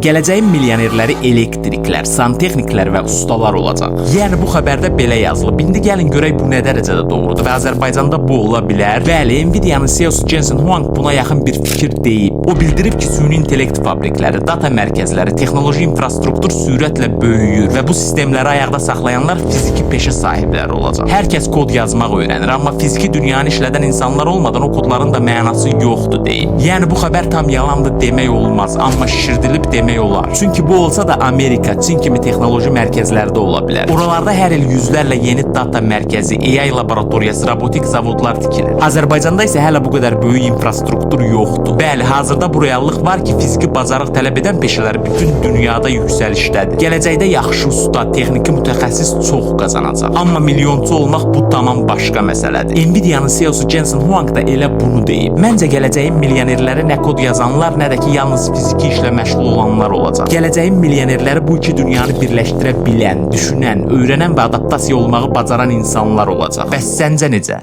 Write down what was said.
Gələcəyin milyonerləri elektriklər, santexniklər və ustalar olacaq. Yəni bu xəbərdə belə yazılıb. İndi gəlin görək bu nə dərəcədə doğrudur və Azərbaycanda bu ola bilər. Bəli, Nvidia-nın CEO-su Jensen Huang buna yaxın bir fikir deyib. O bildirib ki, süni intellekt fabrikləri, data mərkəzləri, texnoloji infrastruktur sürətlə böyüyür və bu sistemləri ayaqda saxlayanlar fiziki peşə sahibləri olacaq. Hər kəs kod yazmaq öyrənir, amma fiziki dünyanı işlədən insanlar olmadan o kodların da mənası yoxdur deyib. Yəni bu xəbər tam yalandır demək olmaz, amma şişirdilib demək olar. Çünki bu olsa da Amerika, Çin kimi texnoloji mərkəzlərdə ola bilər. Oralarda hər il yüzlərlə yeni data mərkəzi, AI laboratoriyası, robotik zavodlar tikilir. Azərbaycanda isə hələ bu qədər böyük infrastruktur yoxdur. Bəli, hazırda bu reallıq var ki, fiziki bacarıq tələb edən peşələr bütün dünyada yüksəlişdədir. Gələcəkdə yaxşı usta, texniki mütəxəssis çox qazanacaq. Amma milyonçu olmaq bu tamam başqa məsələdir. Nvidia-nın CEO-su Jensen Huang da elə bunu deyib. Məncə gələcəyin milyonerləri nə kod yazanlar, nə də ki yalnız fiziki işlə məşğul olanlar olacaq. Gələcəyin milyonerləri bu iki dünyanı birləşdirə bilən, düşünən, öyrənən və adaptasiya olmağı bacaran insanlar olacaq. Bəs səncə necə?